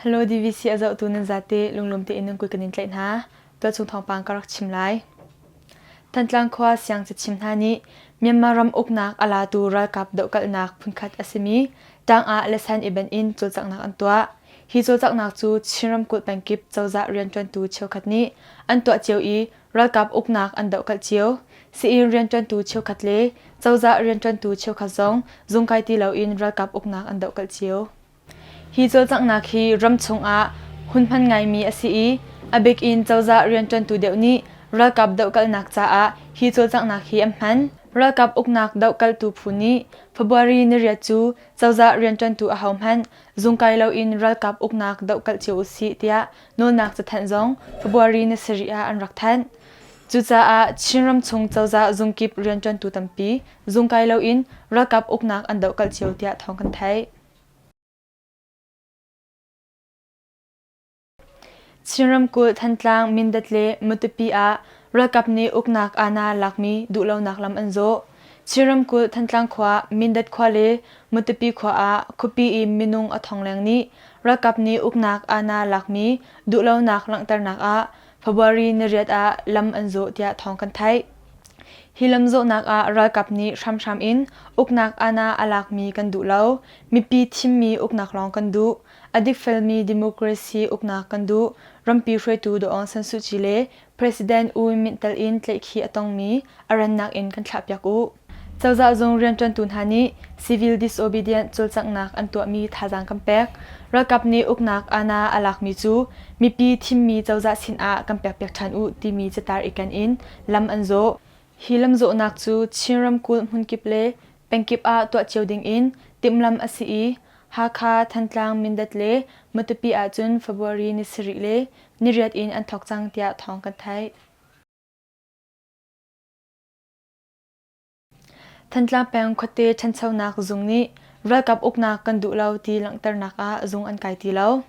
Hello DVC a zohtu nan zate lunglawm tein nan kut kan in tlaih hna. Tualchung thawngpang ka rak chim lai. Thantlang khua siang cachim hna nih Myanmar ram uknak a latu ralkap dohkalhnak phunkhat a simi tang ah lesan i benh in cawlcanghnak an tuah. Hi cawlcanghnak cu Chin ramkulh pengkip cozah rianṭuantu cheukhat nih an tuah cio i ralkap uknak an dohkalh cio. Sii rianṭuantu cheukhat le cozah rianṭuantu cheukhat zong zungkai ti loin ralkap uknak an dohkalh cio. Hi cawlcanghnak hi ramchung ah hun hman ngaimi a si i a bik in cozah rianṭuantu deuh nih ralkap dohkalhnak caah hi cawlcanghnak hi an hman. Ralkap uknak dohkalhtu phu nih February niriat cu cozah rianṭuantu ahohmanh zungkai loin ralkap uknak dohkalh cio usih tiah nawlnak cathanh zong February ni sarih ah an rak thanh. Cucaah Chinram chung cozah zungkip rianṭuantu tampi zungkai loin ralkap uknak an dohkalh cio tiah thawng kan theih. Chin ramkulh Thantlang, Mindat le Matupi ah ralkap nih uknak aana lakmi duhlonak lam an zawh. Chin ramkulh Thantlang khua, Mindat khua le Matupi khua ah khuapi i minung a thong leng nih ralkap nih uknak aana lakmi duhlonak langhternak ah February niriat ah lam an zawh tiah thawng kan theih. Hi lamzawhnak ah ralkap nih hramhram in uknak aana a lakmi kan duh lo. Mipi thimmi uknak lawng kan duh. A dikfelmi democracy uknak kan duh. Rampi hruaitu Daw Aung San Suu Kyi le President U Win Myint tel in tlaihkhih a tongmi a rannak in kan thlahpiak u. Cozah zung rianṭuantu hna nih civil disobedient cawlcanghnak an tuahmi thazaang kan pek. Ralkap nih uknak aana a lakmi cu mipi thimmi cozah sinah kan pekpiak ṭhan u timi catar i ken in lam an zawh. Hi lamzawhnak cu Chin ramkulh hmunkip le pengkip ah tuah cio ding in timhlamh a si i Hakha, Thantlang, Mindat le Matupi ahcun February ni sarih le niriat in an thawk cang tiah thawng kan theih. Thantlang peng khuate ṭhanchonak zung nih ralkap uknak kan duh lo ti langhternak ah zung an kai ti lo.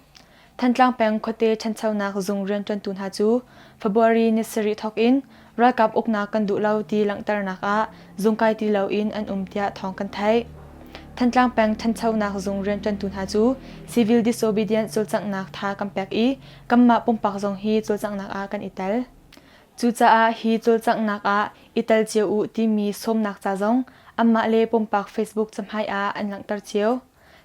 Thantlang peng khuate ṭhanchonak zung rianṭuantu hna cu February ni sarih thawk in ralkap uknak kan duh lo ti langhternak ah zung kai ti loin an um tiah thawng kan theih. Thantlang peng ṭhanchonak zung rianṭuantu hna cu civil disobedience cawlcanghnak tha kan pek i kanmah pumpak zong hi cawlcanghnak ah kan i tel. Cucaah hi cawlcanghnak ah i tel cio u timi sawmnak ca zong anmah le pumpak Facebook cahmai ah an langhter cio.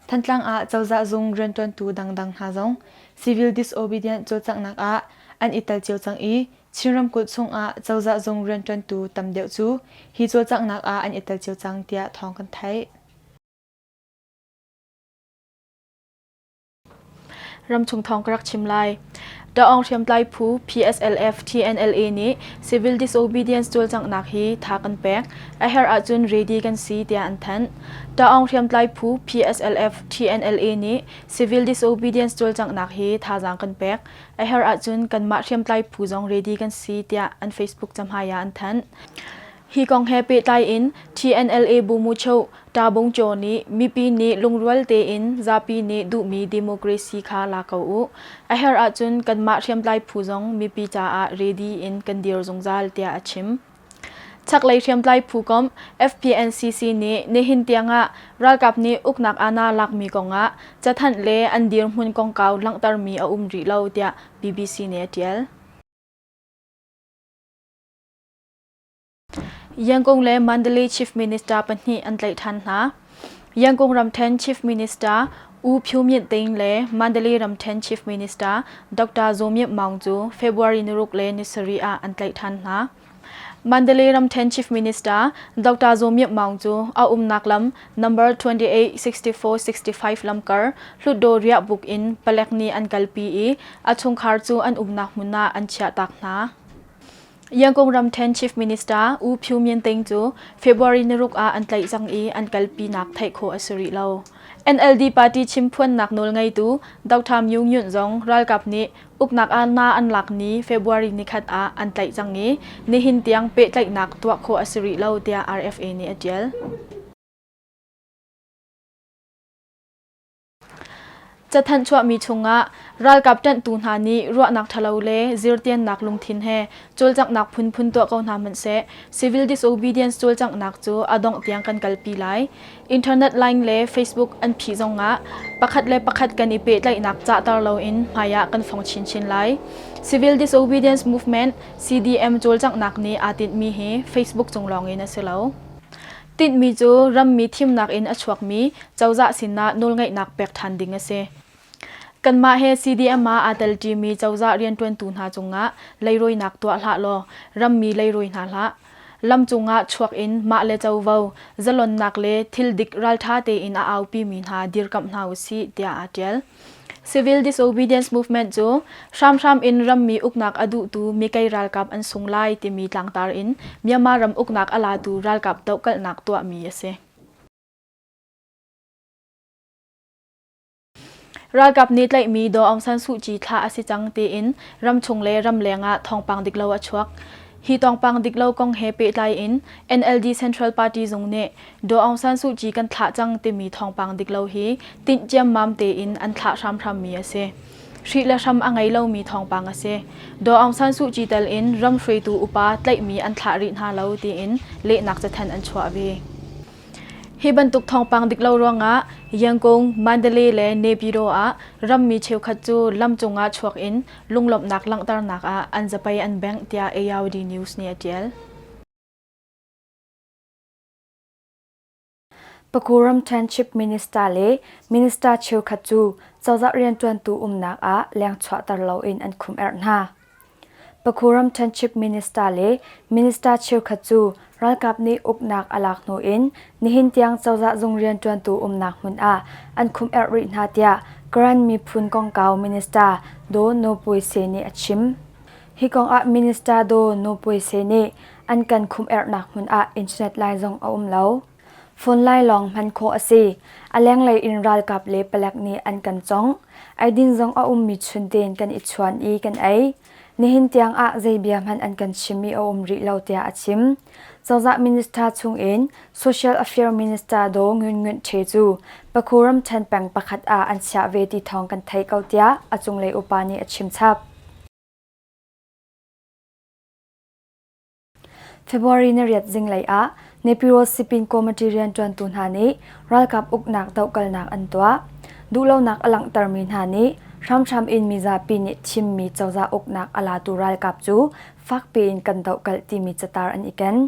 Thantlang ah cozah zung rianṭuantu dangdang hna zong civil disobedient cawlcanghnak ah an i tel cio cang i Chin ramkulh chungah cozah zung rianṭuantu tam deuh cu hi cawlcanghnak ah an i tel cio cang tiah thawng kan theih. Ramchung thawng ka rak chim lai. Taung hriamtlai phu PSLF TNLA nih civil disobedience cawlcanghnak hi tha kan pek. A herh ahcun ready kan si tiah an thanh. Taung hriamtlai phu PSLF TNLA nih civil disobedience cawlcanghnak hi thazaang kan pek. A herh ahcun kanmah hriamtlai phu zong ready kan si tiah an Facebook cahmai ah an thanh. Hi kong he pehtlai in TNLA Bumucho Ta Bung Kyaw nih mipi nih lungrual tein zapi nih duhmi democracy kha la ko u. A herh ahcun kanmah hriamtlai phu zong mipi caah ready in kan dir zungzal tiah a chim. Chaklei hriamtlai phu komh FPNCC nih nihin tiangah ralkap nih uknak aana lakmi kongah cathanh le an dirhmun kongkau langhtermi a um rih lo tiah BBC nih a ṭial. Yangon le Mandalay Chief Minister pahnih an tlaih ṭhan hna. Yangon ramṭhen Chief Minister U Phyu Myint Ting le Mandalay ramṭhen Chief Minister Dr. Zaw Myint Maung cu February niruk le ni sarih ah an tlaih ṭhan hna. Mandalay ramṭhen Chief Minister Dr. Zaw Myint Maung cu a umnak lam number 28 64 65 lamkar Hlutdaw riahbuk in palek nih an kalpi i a chungkhar cu an umnak hmun ah an chiahtak hna. Yangon ramṭhen Chief Minister U Phyu Myint Ting cu February niruk ah an tlaih cang i an kalpinak theih khawh a si rih lo. NLD party chimphuannak nawlngeitu Dr. Myo Nyunt zong ralkap nih uknak ah na an lak ni February nikhat ah an tlaih cang i nihin tiang pehtlaihnak tuah khawh a si rih lo tiah RFA nih a ṭial. Cathanh chuahmi chungah ralkap ṭanhtu hna nih ruahnak ṭhalo le zirtiannak lungthin he cawlcanghnak phunphun tuah ko hna hmanhseh civil disobedience cawlcanghnak cu a dongh tiang kan kalpi lai. Internet line le Facebook an phih zongah pakhat le pakhat kan i pehtlaihnak cahter loin hmaiah kan fong chinchin lai. Civil Disobedience Movement CDM cawlcanghnak nih aa tinhmi hi Facebook cung lawngin a si lo. Tinhmi cu rammi thimnak in a chuakmi cozah sinah nawlngeihnak pek ṭhan ding a si. Kanmah he CDM ah aa tel ṭimi cozah rianṭuantu hna cungah leirawinak tuah hlah law rammi leirawi hna hlah. Lam cungah chuak in mah le covo, zalonnak le thil dik ralṭha tein a aupimi hna dirkamh hna u sih tiah aa ṭial. Civil Disobedience Movement cu hramhram in rammi uknak a duhtu mikei ralkap an sung lai timi tlangtar in Myanmar ram uknak a latu ralkap dohkalhnak tuahmi a si. Ralkap nih tlaihmi Daw Aung San Suu Kyi thlah a si cang tiin ramchung le ramleng ah thawngpang dik lo a chuak. Hi thawngpang dik lo kong he pehtlai in NLD Central Party zung nih Daw Aung San Suu Kyi kan thlah cang timi thawngpang dik lo hi tinh ciammam tein an thlah hramhrammi a si. Hrih le hram a ngei lomi thawngpang a si. Daw Aung San Suu Kyi tel in ram hruaitu upa tlaihmi an thlah rih hna lo tiin lehnak cathanh an chuah ve. Hi bantuk thawngpang dik lo ruangah Yangon, Mandalay le Naypyidaw ah rammi cheukhat cu lamcung ah chuak in lunglawmhnak langhternak ah an zapei an bengh tiah ARD News nih a ṭial. Pakuram Township Minister le Minister cheukhat cu cozah rianṭuantu umnak ah lengchuahter loin an khum-erh hna. Pakuram Township Minister le Minister cheukhat cu ralkap nih uknak a lak hnu in nihin tiang cozah zung rianṭuantu umnak hmun ah an khum-erh rih hna tiah Karen miphun kongkau Minister Daw No Pui Se nih a chim. Hi kong ah Minister Daw No Pui Se nih an kan khum-erhnak hmun ah internet line zong a um lo. Phone lai lawng hman khawh a si. A lenglei in ralkap le palek nih an kan congh. Eidin zong a ummi chun tein kan i chuan i kan ei. Nihin tiang ah zei bia hmanh an kan chimmi a um rih lo tiah a chim. Cozah minister chungin Social Affairs Minister Daw Ngun Ngunt Htwe cu Pakhu ramṭhen peng pakhat ah an chiah ve ti thawng kan theih ko tiah a cunglei upa nih a chim chap. February nariat zinglei ah Naypyidaw Sipin Committee rianṭuantu hna nih ralkap uknak dohkalnak an tuah. Duhlonak a langhtermi hna nih hramhram in mizapi nih thimmi cozah uknak a latu ralkap cu fakpi in kan dohkalh timi catar an i ken.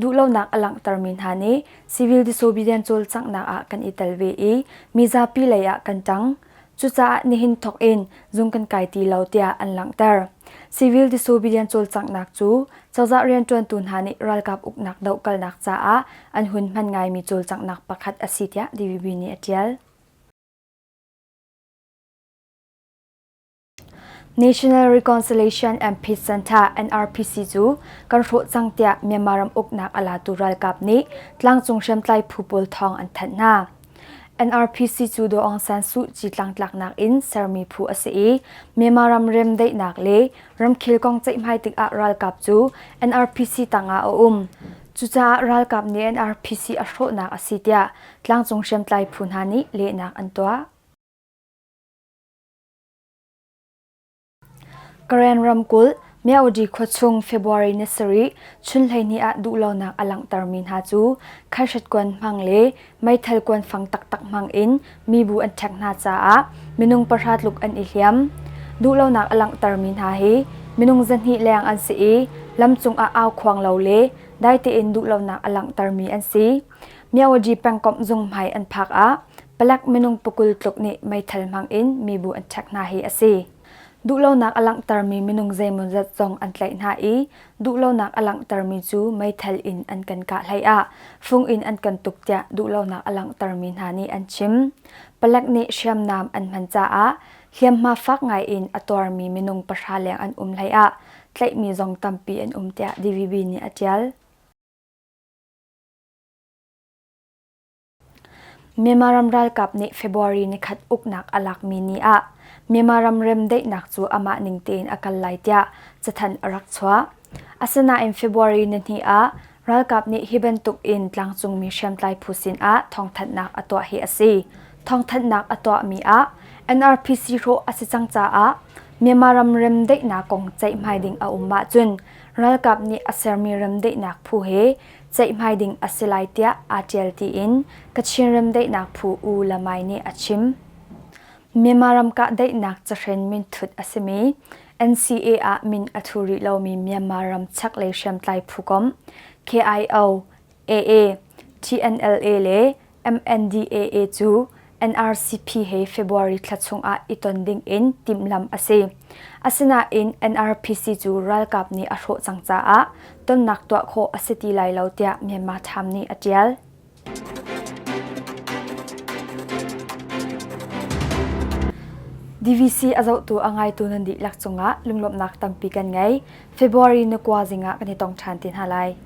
Duhlonak a langhtermi hna nih civil disobedience cawlcanghnak ah kan i tel ve i mizapi lei ah kan ṭang. Cucaah nihin thawk in zung kan kai ti lo tiah an langhter. Civil disobedience cawlcanghnak cu cozah rianṭuantu hna nih ralkap uknak dohkalnak caah an hun hman ngaimi cawlcanghnak pakhat a si tiah DVB nih a ṭial. National Reconciliation and Peace Center NRPC cu kan hrawh cang tiah Myanmar ram uknak a latu ralkap nih tlangcung hriamtlai phu pawl thawng an thanh hna. NRPC cu Daw Aung San Suu Kyi tlangtlaknak in sermi phu a si i Myanmar ram remdaihnak le ramkhel kong ceihmai tikah ralkap cu NRPC tangah a um. Cucaah ralkap nih NRPC a hrawhnak a si tiah tlangcung hriamtlai phu hna nih lehnak an tuah. Karen ramkulh, Myawaddy khuachung February ni sarih chun 12 ah duhlonak a langhtermi hna cu khaihret kuan hmang le meithal kuan fang taktak hmang in mibu an ṭhek hna caah minung pahra tluk an i hliam. Duhlonak a langhtermi hna hi minung 200 leng an si i lamcung ah aukhuang lo le dai tein duhlonak a langhtermi an si. Myawaddy pengkomh zung hmai an phak ah palek minung pakul tluk nih meithal hmang in mibu an ṭhek hna hi a si. Duhlonak a langhtermi minung zeimawzat zong an tlaih hna i duhlonak a langhtermi cu meithal in an kan kah hlei ah fung in an kan tuk tiah duhlonak a langhtermi hna nih an chim. Palek nih hriamnam an hman caah hliamhma fak ngai in a tuarmi minung pahra leng an um hlei ah tlaihmi zong tampi an um tiah DVB nih a ṭial. Myanmar ram ralkap nih February nikhat uknak a lakmi ni ah Myanmar ram remdaihnak cu amah ning tein a kal lai tiah cathanh a rak chuah. Asinain February nihnih ah ralkap nih hi bantuk in tlangcungmi hriamtlai phu sinah thawngthanhnak a tuah hi a si. Thawngthanhnak a tuahmi ah NRPC hrawh a si cang caah Myanmar ram remdaihnak kong ceihmai ding a um ahcun ralkap nih a sermi remdaihnak phu he ceihmai ding a si lai tiah aa ṭial tiin Kachin remdaihnak phu U Lamai nih a chim. Myanmar ram kahdaihnak cahren minthut a simi NCA ah min a thu rih lomi Myanmar ram chaklei hriamtlai phukomh KIO, AA, TNLA le MNDAA cu NRCP he February thla chungah i ton ding in timhlamh a si. Asinain NRPC cu ralkap nih a hrawh cang caah tonnak tuah khawh a si ti lai lo tiah Myanmar Time nih a ṭial. DVC a zohtu a ngaitu nan dihlak cungah lunglawmhnak tampi kan ngei. February ni kua zingah kan i tong ṭhan te hna lai.